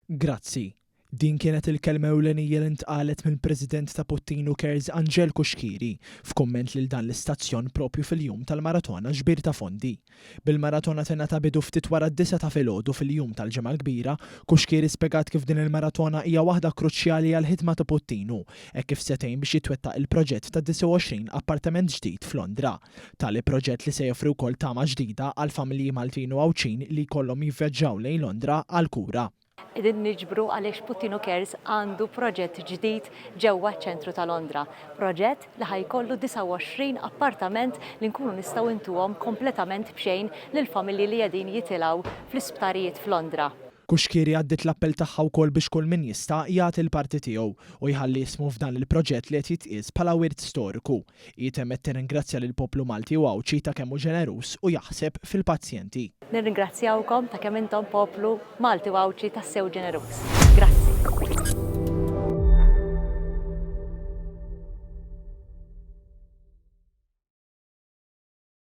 Grazzi. Din kienet il-kelma ewlenija li ntqalet mill-President ta' Puttinu Cares Angel Cuschieri f'kumment lil dan l-istazzjon propju fil-jum tal-maratona ġbir ta' fondi. Bil-maratona tingħata bidu ftit wara d-disgħa ta' filgħodu fil-jum tal-Ġimgħa l-Kbira, Cuschieri spjegat kif din il-maratona hija waħda kruċjali għall-ħidma ta' Puttinu hekk kif se tgħin biex jitwettaq il-proġett ta' 29 appartament ġdid f'Londra. Tali proġett li se joffri wkoll tama ġdida għal familji Maltin u Għawdxin li jkollhom jivvjaġġaw lejn Londra għall-kura. Qegħdin niġbru għaliex Puttinu Cares għandu proġett ġdid ġewwa ċ-ċentru ta' Londra. Proġett li ħa jkollu 29 appartament li nkunu nistgħu ntuhom kompletament b'xejn lill-familji li qegħdin jitilgħu fl-isptarijiet f'Londra. Cuschieri għaddiet l-appell tagħha wkoll biex kull min jista' jagħti l-parti tiegħu u jħalli ismu f'dan il-proġett li qed jitqies bħala wirt storiku. Hi temmet tirringrazzja lill-poplu Malti u Għawdxi ta' kemm hu ġeneruż u jaħseb fil-pazjenti. Nirringrazzjawkom ta' kemm intom poplu Malti u Għawdxi tassew ġeneruż. Grazzi.